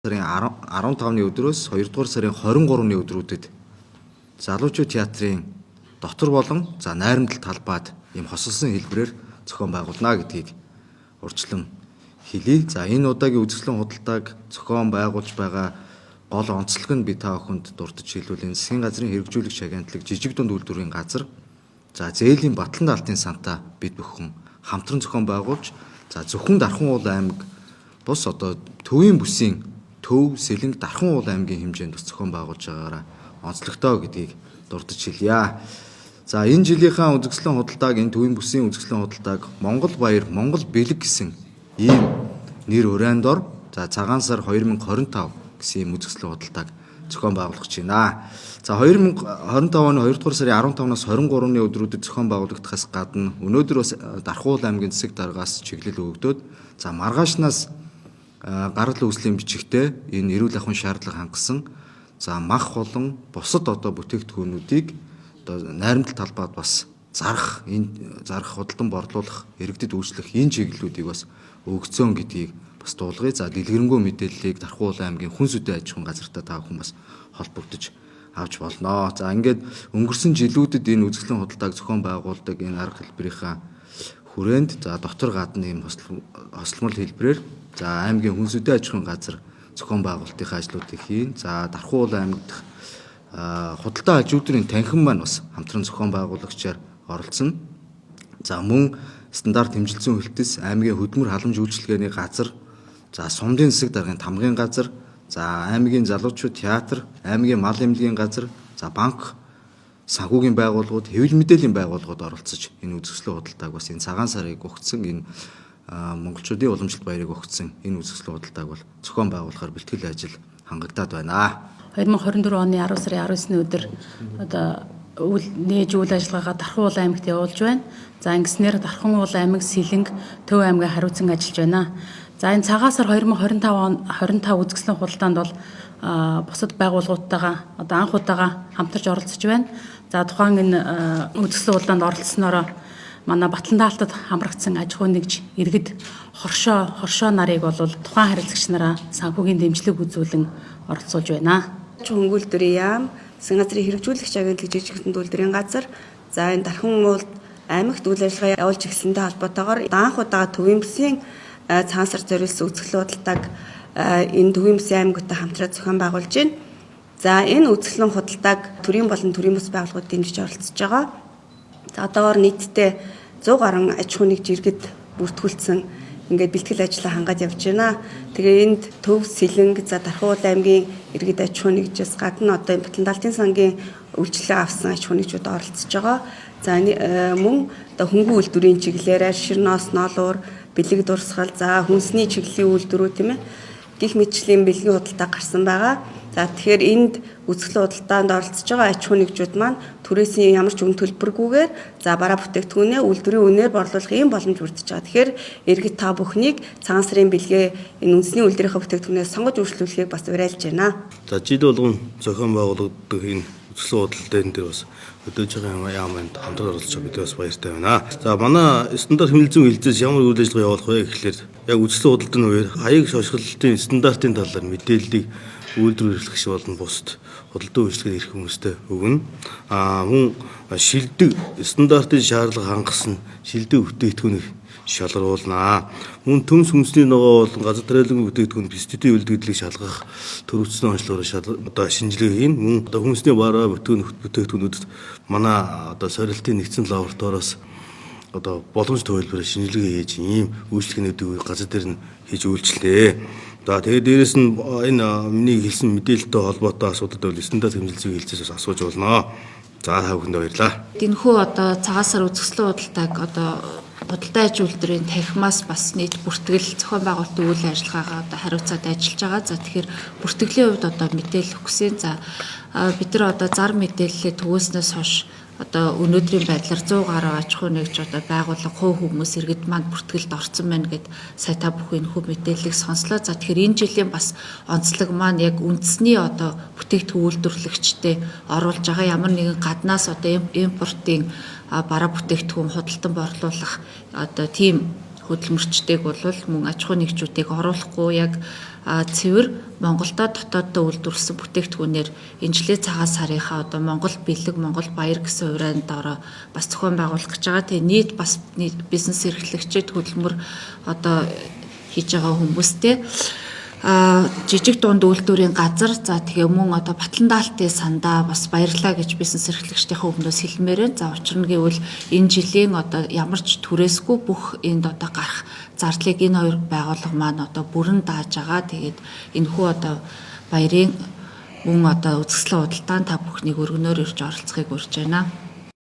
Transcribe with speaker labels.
Speaker 1: Сарын 15-ны өдрөөс 2 дугаар сарын 23-ны өдрүүдэд залуучууд театрын дотор болон за найрамдал талбайд ийм хосолсон хэлбэрээр зохион байгуулна гэдгийг урьдчилан хэлье. За, энэ удаагийн үзэсгэлэн худалдааг зохион байгуулж байгаа гол онцлог нь би та бүхэнд дурдж хэлвэл энэ засгийн газрын хэрэгжүүлэгч агентлаг, жижиг дунд үйлдвэрийн газар, за зээлийн Батлан даалтын сантай бид бүхэн хамтран зохион байгуулж, за зөвхөн Дархан уул аймаг бус, одоо төвийн бүсийн Төв, Сэлэнгэ, Дархан уул аймгийн хэмжээнд бас зохион байгуулж байгаагаараа онцлогтой гэдгийг дурдж хэлье. За, энэ жилийнхаа үзэсгэлэн худалдааг, энэ төвийн бүсийн үзэсгэлэн худалдааг "Монгол баяр, Монгол бэлэг" гэсэн ийм нэр уриан дор, за цагаан сар 2025 гэсэн ийм үзэсгэлэн худалдааг зохион байгуулах гэж байна. За, 2025 оны 2 дугаар сарын 15-наас 23-ны өдрүүдэд зохион байгуулагдахаас гадна өнөөдөр бас Дархуул аймгийн засаг даргаас чиглэл өгөгдөөд, за маргаашнаас гарал үүслийн бичигтэй энэ эрүүл ахуйн шаардлага хангасан, за мах болон бусад одоо бүтээгдэхүүнүүдийг одоо найрамдал талбайд бас зарах, энэ зарах, худалдан борлуулах, иргэдэд үйлчлэх энэ чиглэлүүдийг бас өгцөн гэдгийг бас дуулгая. За, дэлгэрэнгүй мэдээллийг Дархуул аймгийн хүнс хөдөө аж ахуйн газартай та бүхэн бас холбогдож авч болно. За, ингээд өнгөрсөн жилүүдэд энэ үзэсгэлэн худалдааг зохион байгуулдаг энэ арга хэлбэрийнхаа хүрээнд, за дотор гадна ийм хосломол хэлбэрээр, за аймгийн хүнс хөдөө аж ахуйн газар зохион байгуулалтынхаа ажлуудыг хийн. За, Дархуул аймаг дахь худалдаа аж үйлдвэрийн танхим маань бас хамтран зохион байгуулагчаар оролцсон. За, мөн стандарт хэмжилтийн хөлтөс, аймгийн хөдөлмөр халамж үйлчилгээний газар, за сумдын засаг даргын тамгын газар, за аймгийн залуучууд театр, аймгийн мал эмнэлгийн газар, за банк, санхүүгийн байгууллагууд, хэвлэл мэдээллийн байгууллагууд оролцож энэ үзэсгэлэн худалдааг бас энэ цагаан сарыг өгсөн, энэ монголчуудын уламжлалт баярыг өгсөн энэ үзэсгэлэн худалдааг бол зохион байгуулахаар бэлтгэл ажил хангагдаад байна.
Speaker 2: 2024 оны 10 сарын 19-ны өдөр одоо үйл нээж үйл ажиллагаагаа Дархан уул аймагт явуулж байна. За, ингэснээр Дархан уул аймаг, Сэлэнгэ, Төв аймгаа хариуцсан ажиллаж байна. За, энэ цагаан сар 2025 он 25 үзэсгэлэн худалдаанд бол бусад байгууллагуудтайгаа одоо анх удаага хамтарч оролцож байна. За, тухайн энэ үзэсгэлэн худалдаанд оролцсонороо манай Батлан даалтад хамрагдсан аж ахуйн нэгж, иргэд, хоршоо нарыг бол тухайн харилцагч нараа санхүүгийн дэмжлэг үзүүлэн оролцуулж байна.
Speaker 3: Хөнгө үйлдвэрийн яам, засгийн газрын хэрэгжүүлэгч агентлаг, жижиг дунд үйлдвэрийн газар, за энэ Дархан уулд аймагт үйл ажиллагаа явуулж эхэлсэнтэй холбоотойгоор анх удаага төвийн бүсийн цагаан сар зориулсан үзэсгэлэн худалдааг энэ төвийн бүсийн аймагтай хамтран зохион байгуулж байна. За, энэ үзэсгэлэн худалдааг төрийн болон төрийн бус байгууллагууд дэмжиж оролцож байгаа. За, одоогоор нийтдээ 100 гаруй аж ахуйн нэгж, иргэд бүртгүүлсэн, ингээд бэлтгэл ажлаа хангаад явж байна. Тэгээ энд Төв, Сэлэнгэ, за Дархан уул аймгийн иргэд, аж ахуйн нэгжээс гадна одоо энэ Батлан сангийн үйлчилгээ авсан аж ахуйн нэгжүүд оролцож байгаа. За, мөн одоо хөнгөн үйлдвэрийн чиглэлээр Ширноос, Ноолуур, бэлэг дурсгал, за хүнсний чиглэлийн үйлдвэрүүд, тийм ээ, гэх мэтчлийн бэлгийн худалдаа гарсан байгаа. За, тэгэхээр энд үзэсгэлэн худалдаанд оролцож байгаа аж ахуйн нэгжүүд маань түрээсийн ямар ч үн төлбөргүйгээр, за бараа бүтээгдэхүүнээ үйлдвэрийн үнээр борлуулах ийм боломж бүрдэж байгаа. Тэгэхээр иргэд та бүхнийг цагаан сарын бэлгээ энэ үндэсний үйлдвэрийнхээ бүтээгдэхүүнээ сонгож үйлчлүүлэхийг бас уриалж байна.
Speaker 4: За, жил болгон зохион байгуулагддаг энэ үзэсгэлэн худалдаан дээр бас хөдөөж байгаа яам энд хамтран оролцож бид бас баяртай байна. За, манай стандарт хэмнэлзэн хэлцээс ямар үйл ажиллагаа явуулах вэ гэхлээр яг үзэсгэлэн худалдааны үеэр хаяг шошголтын стандартын талаар мэдээллийг үйлдвэр эрхлэгч болон бусад худалдан үйлчлэгээр ирэх хүмүүстэй өгнө. А мөн шилдэг стандартын шаардлага хангасан шилдэг бүтээгдэхүүнийг шалгаруулнаа. Мөн төмс хүнсний ногоо болон газар тариалангийн бүтээгдэхүүн пестицидийн үлдэгдлийг шалгах төрөвцсөн онцлогоор одоо шинжилгээ хийн. Мөн одоо хүнсний бараа бүтээгдэхүүнүүдэд манай одоо сорилтын нэгдсэн лабораториоос одоо боломж төвлөрөөр шинжилгээ хийж ийм үйлчлэгээнүүдийг газар дээр нь хийж үйлчлээ. За, тэгээд дээрэс нь энэ миний хэлсэн мэдээлэлтэй холбоотой асуудал бол стандарт хэмнэлцийг хэлцээс асууж болно. За, та бүхэндээ баярлалаа.
Speaker 5: Энэхүү одоо цагаан сар үзэсгэлэн худалдааг одоо худалдаа аж үйлдвэрийн танхимаас бас нийт бүртгэл зохион байгуулалтын үйл ажиллагаагаа одоо хариуцаад ажиллаж байгаа. За, тэгэхээр бүртгэлийн хувьд одоо мэдээлэл өгсөн. За, бид нар одоо зар мэдээллээ түгээснээс хойш одоо өнөөдрийн байдлаар 100 гаруй аж ахуй нэгж, одоо байгууллага, хувь хүмүүс, иргэд маань бүртгэлд орсон байна гэд сая та бүхэн энэхүү мэдээллийг сонслоо. За, тэгэхээр энэ жилийн бас онцлог маань яг үндэсний одоо бүтээгдэхүүн үйлдвэрлэгчтэй оруулж байгаа, ямар нэгэн гаднаас одоо импортын бараа бүтээгдэхүүн худалдан борлуулах одоо тийм хөдөлмөрчдийг бол мөн аж ахуйн нэгжүүдийг оруулахгүй яг цэвэр Монголдо дотооддоо үйлдвэрлэсэн бүтээгдэхүүнээр энэ жилийн цагаан сарынхаа одоо Монгол бэлэг, Монгол баяр гэсэн хувирайн доороо бас зохион байгуулах гэж байгаа. Тэгээ нийт бас бизнес эрхлэгчид, хөдөлмөр одоо хийж байгаа хүмүүстэй жижиг дунд үйлдвэрийн газар, за тэгээ мөн одоо Батлан даалтын сандаа бас баярлаа гэж бизнес эрхлэгчдийнхээ өмнөөс хэлмээр байна. За учир нь гэвэл энэ жилийн одоо ямар ч түрээсгүй бүх энд одоо гарах зардлыг энэ хоёр байгууллага маань одоо бүрэн дааж байгаа. Тэгээд энэхүү одоо баярын мөн одоо үзэсгэлэн худалдаанд та бүхнийг өргөнөөр ирж оролцохыг урьж байна.